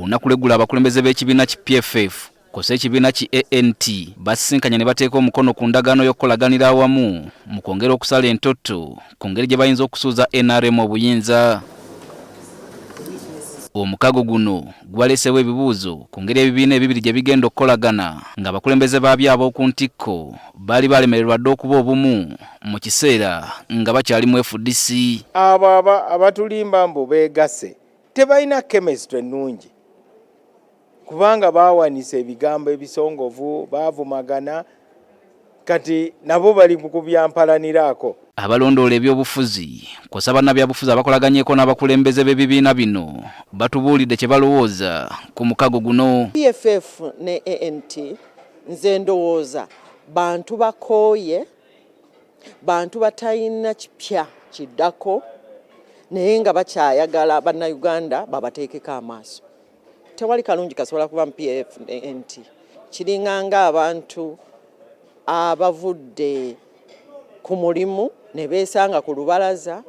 Olunaku lw'eggulo, abakulembeze b'ekibiina ki PFF kw'ossa ekibiina ki ANT basisinkanye ne bateeka omukono ku ndagaano y'okukolaganira awamu mu kwongera okusala entotto ku ngeri gye bayinza okusuuza NRM obuyinza. Omukago guno gubaleeseewo ebibuuzo ku ngeri ebibiina ebibiri gye bigenda okukolagana, ng'abakulembeze baabyo ab'oku ntikko baali balemererwa dda okuba obumu mu kiseera nga bakyali mu FDC. Abo abatulimba mbu beegasse tebalina chemistry ennungi, kubanga baawanisa ebigambo ebisongovu, baavumagana, kati nabo bali kubyampalaniraako. Abalondoola ebyobufuzi kw'ossa bannabyabufuzi abakolaganyeeko n'abakulembeze b'ebibiina bino batubuulidde kye balowooza ku mukago guno. PFF ne ANT, nze ndowooza bantu bakooye, bantu batalina kipya kiddako, naye nga bakyayagala Bannayuganda babateekeko amaaso. Tewali kalungi kasobola kuba mu PF ne ANT. Kiringa ng'abantu abavudde ku mulimu ne beesanga ku lubalaza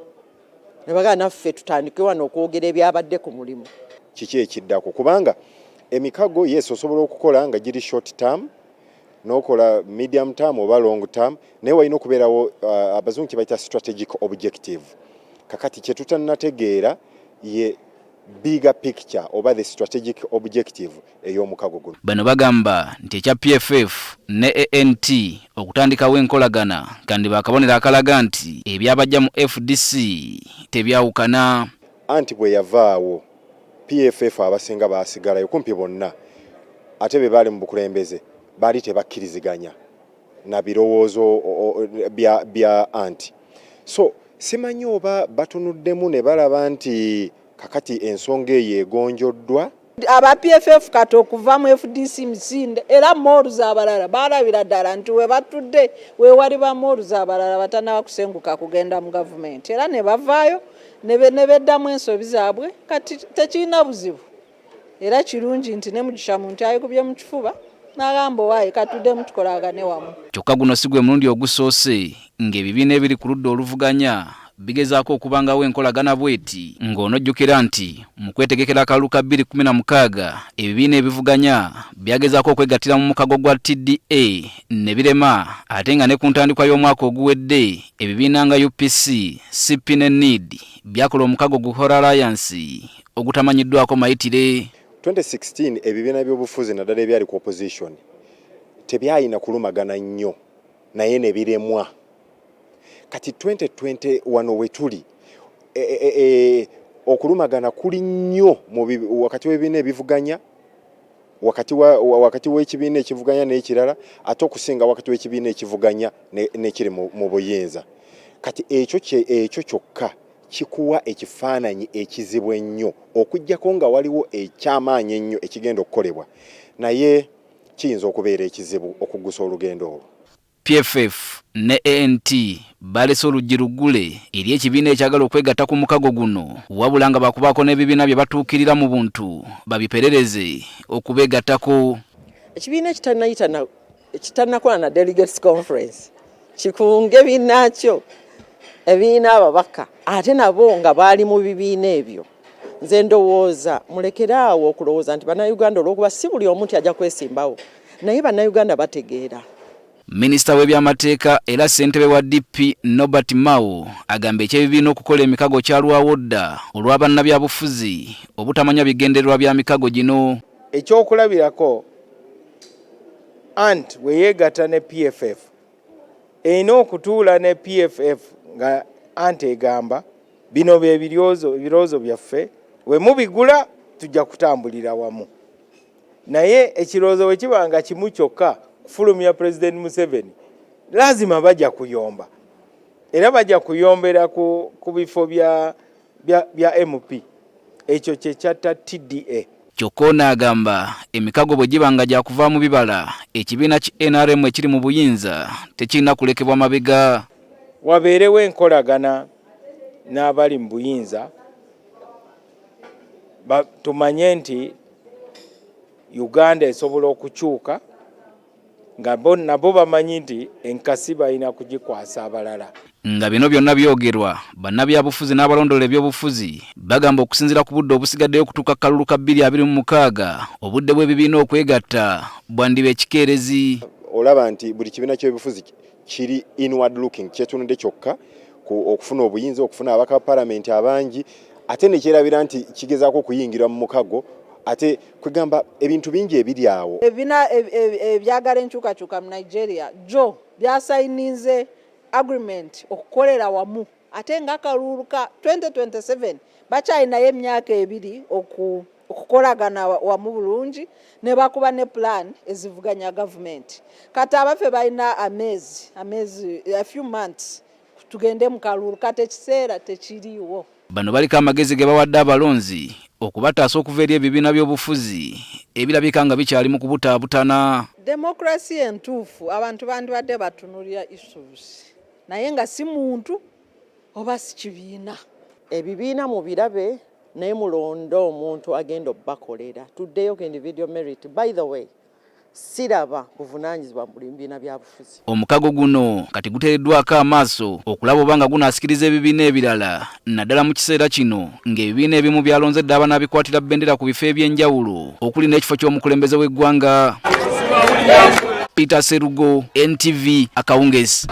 ne bagamba, "Naffe tutandike wano okwogera ebyabadde ku mulimu." Kiki ekiddako? Kubanga emikago, yes, osobola okukola nga giri short term, n'okola medium term oba long term, naye walina okubeerawo abazungu kye bayita strategic objective. Kakati kye tutannategeera ye bigger picture oba the strategic objective ey'omukago guno. Bano bagamba nti ekya PFF ne ANT okutandikawo enkolagana kandiba akabonero akalaga nti ebyabajja mu FDC tebyawukana. Anti bwe yavaawo, PFF abasinga baasigalayo kumpi bonna, ate be baali mu bukulembeze baali tebakkiriziganya na birowoozo bya anti. So simanyi oba batunuddemu ne balaba nti kakati ensonga eyo egonjoddwa. Aba PFF kati okuva mu FDC misinde, era moles abalala balabira ddala nti we batudde wewali ba moles abalala batanaba kusenguka kugenda mu gavumenti, era ne bavaayo ne beddamu ensobi zaabwe. Kati tekirina buzibu, era kirungi nti ne Mugisha Muntu ayikubye mu kifuba n'agamba, "Owaaye, katuddemu tukolagane wamu." Kyokka guno si gwe mulundi ogusoose ng'ebibiina ebiri ku ludda oluvuganya bigezaako okubangawo enkolagana bw'eti, ng'onojjukira nti mu kwetegekera akalulu ka 2016 ebibiina ebivuganya byagezaako okwegattira mu mukago gwa TDA ne birema, ate nga ne ku ntandikwa y'omwaka oguwedde ebibiina nga UPC, CP ne NID byakola omukago gu Hora Alliance ogutamanyiddwako mayitire. 2016 ebibiina by'obufuzi, naddala ebyali ku opposition, tebyayina kulumagana nnyo, naye ne biremwa. Kati 2020 wano we tuli, okulumagana kuli nnyo wakati w'ebibiina ebivuganya, wakati w'ekibiina ekivuganya n'ekirala, ate okusinga wakati w'ekibiina ekivuganya n'ekiri mu buyinza. Kati ekyo kyokka kikuwa ekifaananyi ekizibu ennyo, okuggyako nga waliwo ekyamaanyi ennyo ekigenda okukolebwa, naye kiyinza okubeera ekizibu okuggusa olugendo olwo. PFF ne ANT balese oluggi luggule eri ekibiina ekyagala okwegatta ku mukago guno, wabula nga bakubaako n'ebibiina bye batuukirira mu buntu babiperereze okubeegattako. Ekibiina ekitannakola na delegates conference kikunge binnaakyo ebiina ababaka, ate nabo nga baali mu bibiina ebyo. Nze ndowooza mulekere awo okulowooza nti Bannayuganda, olw'okuba si buli omu nti ajja kwesimbawo, naye Bannayuganda bategeera. Minisita w'ebyamateeka era ssentebe wa DP Norbert Mao agamba ekyebibiina okukola emikago kyalwawo dda olwa bannabyabufuzi obutamanya bigendererwa bya mikago gino. Ekyokulabirako, ant bwe yeegatta ne PFF, erina okutuula ne PFF nga ant egamba, "Bino bye birowoozo byaffe, we mubigula tujja kutambulira wamu." Naye ekirowoozo bwe kiba nga kimu kyokka, kufulumya President Museveni, lazima bajja kuyomba, era bajja kuyombera ku bifo bya MP. Ekyo kyekyatta TDA. Kyokka ono agamba emikago bwe giba nga gyakuvaamu bibala, ekibiina ki NRM ekiri mu buyinza tekirina kulekebwa mabega. Wabeerewo enkolagana n'abali mu buyinza, tumanye nti Uganda esobola okukyuka nga bo nabo bamanyi nti enkasi balina kugikwasa abalala. Nga bino byonna byogerwa, bannabyabufuzi n'abalondoola ebyobufuzi bagamba okusinziira ku budde obusigaddeyo okutuuka ku kalulu ka 2026, obudde bw'ebibiina okwegatta bwandiba ekikeerezi. Olaba nti buli kibiina ky'ebyobufuzi kiri inward looking, kyetunudde kyokka ku okufuna obuyinza, okufuna ababaka ba palamenti abangi, ate nekyerabira nti kigezaako okuyingira mu mukago, ate kwegamba ebintu bingi ebiri awo. Ebibiina ebyagala enkyukakyuka mu Nigeria jo byasayininze agreement okukolera wamu, ate nga akalulu ka 2027 bakyalinayo emyaka 2 okukolagana wamu bulungi ne bakuba ne plan ezivuganya gavumenti. Kati abaffe balina ameezi, a few months tugende mu kalulu, kati ekiseera tekiriiwo. Bano baliko amagezi ge bawadde abalonzi okubataasa okuva eri ebibiina by'obufuzi ebirabika nga bikyali mu kubutaabutana. Demokrasi entuufu, abantu bandibadde batunulira issues, naye nga si muntu oba si kibiina. Ebibiina mubirabe, naye mulonde omuntu agenda obbakolera. Tuddeyo ku individual merit. By the way, siraba buvunaanyizibwa mu buli bibiina bya bufuzi. Omukago guno kati guteereddwako amaaso okulaba oba nga gunaasikiriza ebibiina ebirala, naddala mu kiseera kino ng'ebibiina ebimu byalonze dda abanaabikwatira bendera ku bifo eby'enjawulo okuli n'ekifo ky'omukulembeze w'eggwanga. Peter Serugo, NTV, akawungezi.